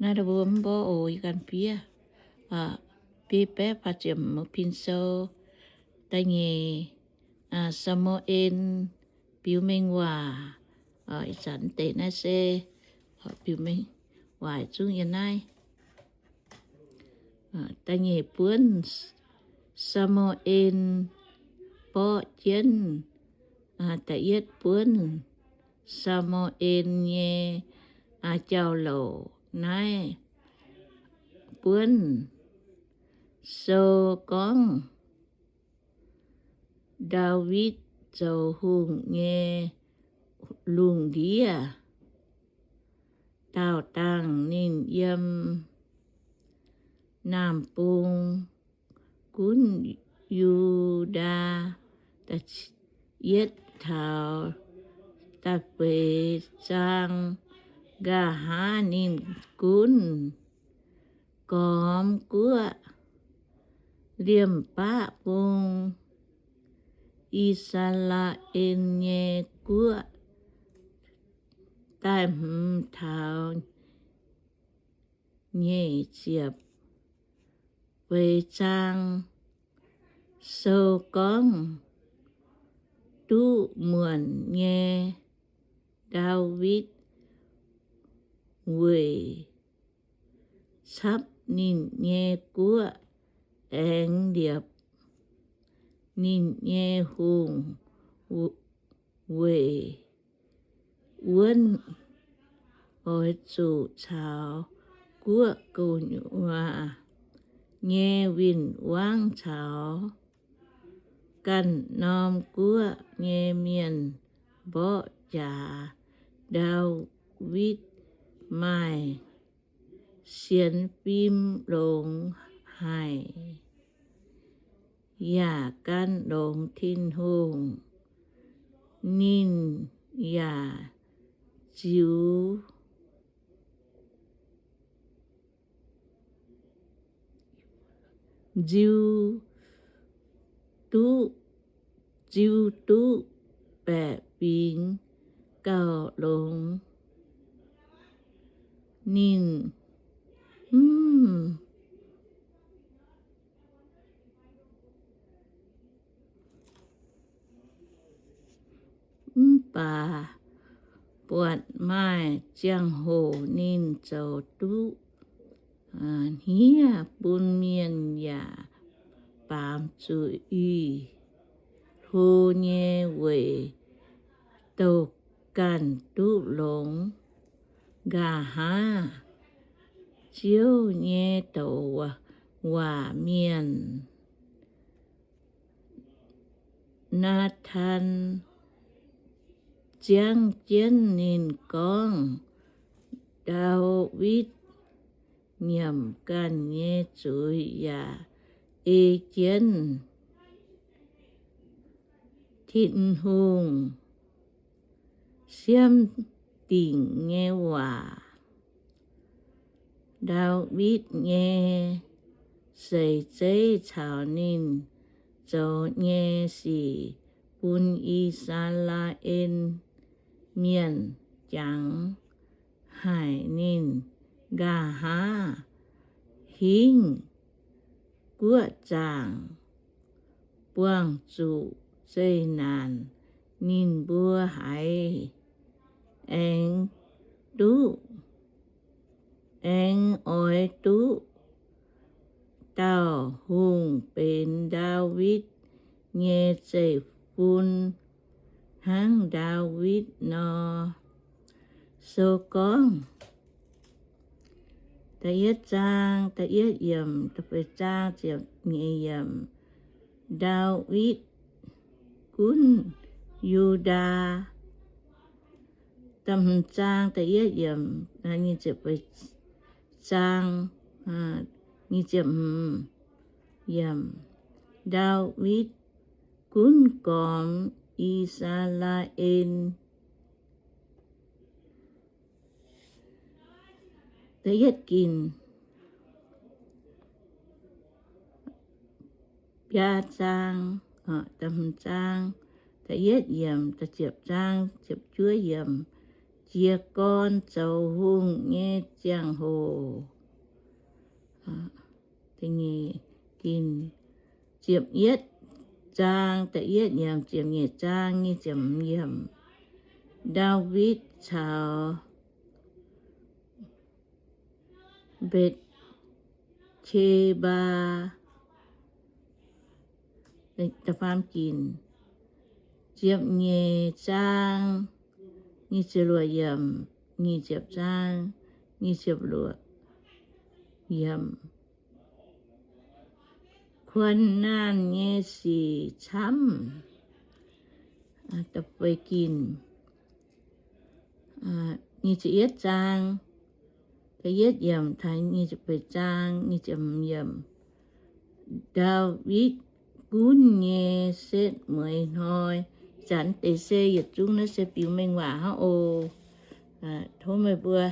Naaiv mbuo mv mborqv oc, yie ganh fiev. Biei baeqv faah ziepc hmz, Pin Sou. Da'nyeic, Saa^mu^en biux mengh waac. Ih zanc deix naaiv se biux mengh waac zungv yiem naaiv. Da'nyeic buonv, Saa^mu^en borqv jienv. Da'yietv buonv, Saa^mu^en nyei jauv-louc. Naaiv buonv sou gorngv Ndaawitv zoux hungh nyei lungh ndiev. Daauh dangh ninh yiem naamh bung gunv Yu^ndaa. Yietv taux da'feix zaang. Nqa'haav ninh gunv gormx guoqv, liemh baqv bung, I^saa^laa^en nyei guoqv. Da'hmz taux nyic ziepc feix zaang sou gorngv duqv muonc nyei Ndaawitv weic capv ninh nyei guoqv aengx liepc ninh nyei hungh weic wuonv, oix zuqc caux guoqv gu'nyuoz nyei win-wangv caux ganh norm guoqv nyei mienh mborqv jaax. Ndaawitv maaih sienx fim longx haic, yaac gan longx Tin-Hungh. Ninh yaac ziux nziu duqv, nziu duqv baeqc fingx gauh longx. Ninh mv Mv baac buatc maaih ziangh hoc ninh zoux duqv hniev bun mienh yaac baamz zuqc ih hlo nyei weic douh ganh duqv longx. Nqa'haav Ziouv nyei douc waac mienh, Naa^tan, ziangv jienv ninh gorngv, Ndaawitv nyiemc ganh nyei zuiz yaac ei jienv Tin-Hungh siemv dingc nyei waac. Ndaawitv nyei seix zeiv caux ninh zoux nyei sic bun I^saa^laa^en Mienh jangx haic. Ninh nqa'haav hingv guoqv zaangc buangh zuqc zeqc naanc, ninh mbuo haiz aengx duqv, aengx oix duqv dauh hungh benx Ndaawitv nyei zeiv-fun hnangv Ndaawitv nor. Sou gorngv, da'yietv zaang, da'yietv yiemc, da'feix zaang, ziepc nyeic yiemc. Ndaawitv gunv Yu^ndaa. Da'hmz zaang, da'yietv yiemc, nyic ziepc feix zaang, nyic ziepc hmz yiemc. Ndaawitv gunv gormx I^saa^laa^en. Da'yietv ginc, biaa zaang, da'hmz zaang, da'yietv yiemc, da'ziepc zaang, ziepc juov yiemc, jiez gorn zoux hungh nyei ziangh hoc. Ziepc yietv zaang, da'yietv yiemc, ziepc nyeic zaang nyic ziepc hmz yiemc. Ndaawitv caux Mbetc^qe^mbaa. Ziepc nyeic zaang nyic ziepc luoqc yiemc, nyic ziepc zaang nyic ziepc luoqc yiemc. Kuonx naanh nyei sic camv. Da'feix ginc, nyic ziepc yietv zaang, da'yietv yiemc taux nyic ziepc feix zaang nyic ziepc hmz yiemc. Ndaawitv gunv nyei setv mueiz hnoi. Zanc deix se yietc zungv naaiv se biux mengh waac hnangv oc. Tov meih mbuo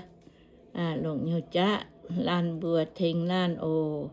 longc nyei jaqv laanh mbuo tengx laanh oc.